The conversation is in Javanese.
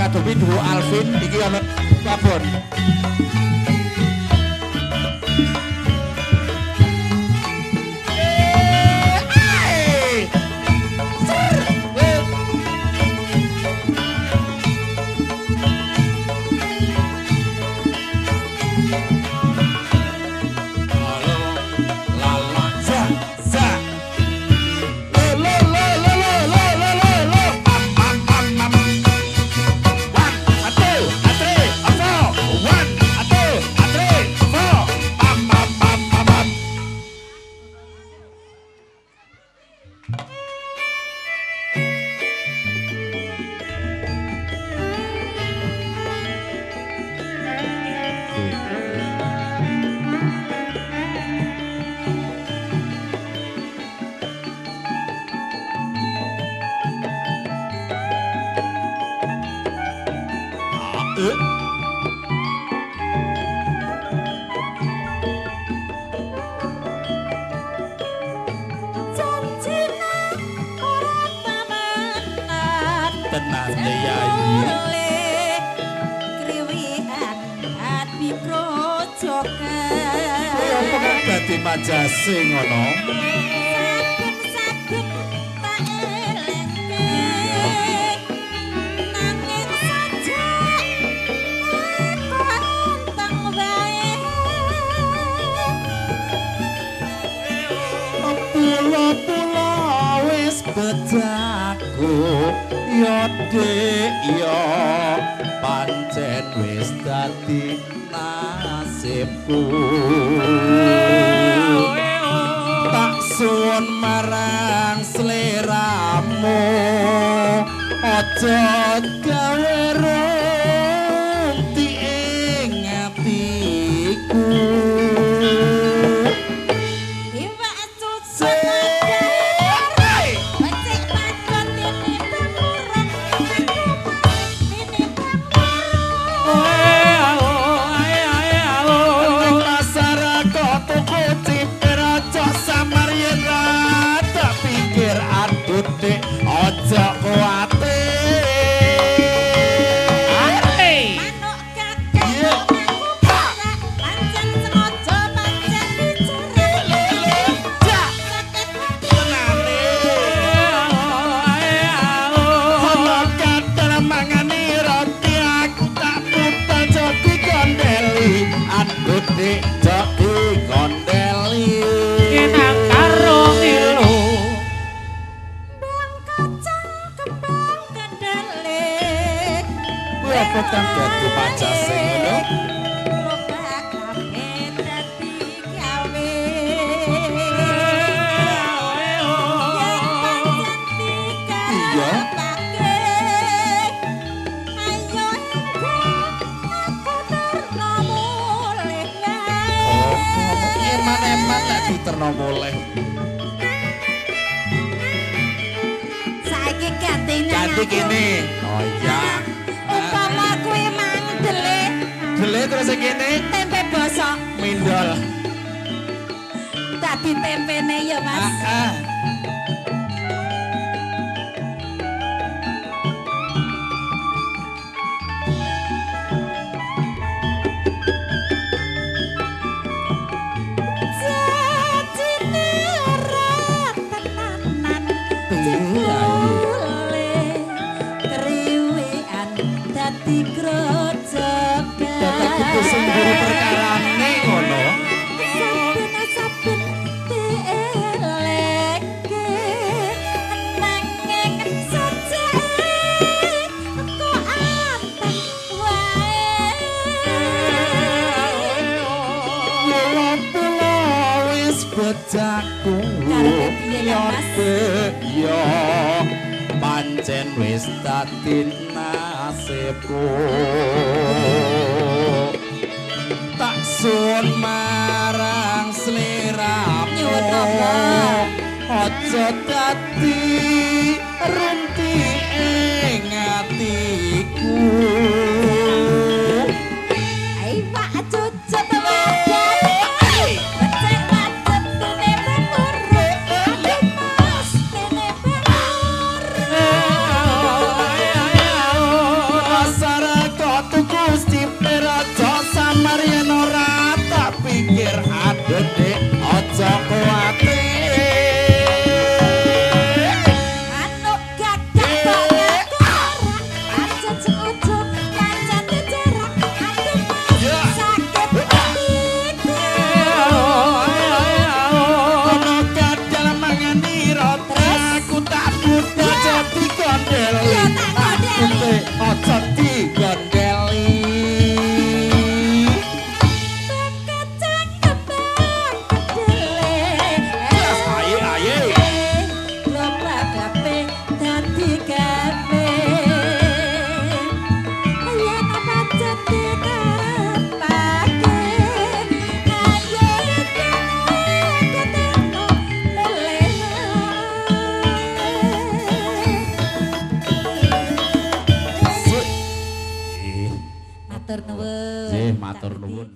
Akadomi duo Alvin iki ana babon. Majase ngono. Saben-saben tak elingke nanging sajak aku wae. Pula-pula wis bejaku ya Dik ya pancen wis dadi nasibku. Tak suwun marang sliramu aja gawe runti ing atiku. Iwak cucuk becik padha tinimbang murah tinimbang Ning pasar kok tuku cipir aja samar yen ra tak pikir aduh Dik aja kuwatir. Manuk kakek aku parak pancen sengaja pancen bicara sakit Tenane ana kathah mangane roti aku tak putel jadi kondeli aduh Dik jadi kondeli. Kinang karo ngilu kembang kacang kembang kedele. Kuwi apa kang dadi majase ngono? Lobak kabeh dadi gawe. Yen pancen dikarepake ayo engko aku terno mulih wae. Oh, eman-eman lek diterno mulih. Saiki ganti nang Ganti aku. kene. Oh iya. Upama kuwi mang dele Dele terus sing kene tempe bosok mindol. dadi tempene ya Mas. Heeh. Jajine ora tenanan jebule kriwean dadi grojogan. Dadak kudu sing guru perkarane ngono. Saben-saben dieleke nanging sajake kok anteng wae. Pula-pula wis bejaku. Karepe piye ya, Mas? Ya pancen wis dadi nasibku. Tak suwun marang sliramu. Nyuwun apa? Aja dadi runti ing atiku. Iwak cucut wadah becik wajib tinimbang murah aduh Mas tinimbang murah. Rasa Dik aja kuwatir. Anu gagak kok ngaku ora. Aja ujug kancane jarak. Aduh Mas Ya. sakit hatiku. Ono kadal mangani roti aku tak budal aja digondeli. Ya, tak gondeli. Aja digondeli. Kacang kembang kedele. Yes, aye, aye. Glopak-glape dadi gawe. Yen pancen dikarepake, ayo aku terima mulih. Nggih. Matur nuwun. Nggih, matur nuwun.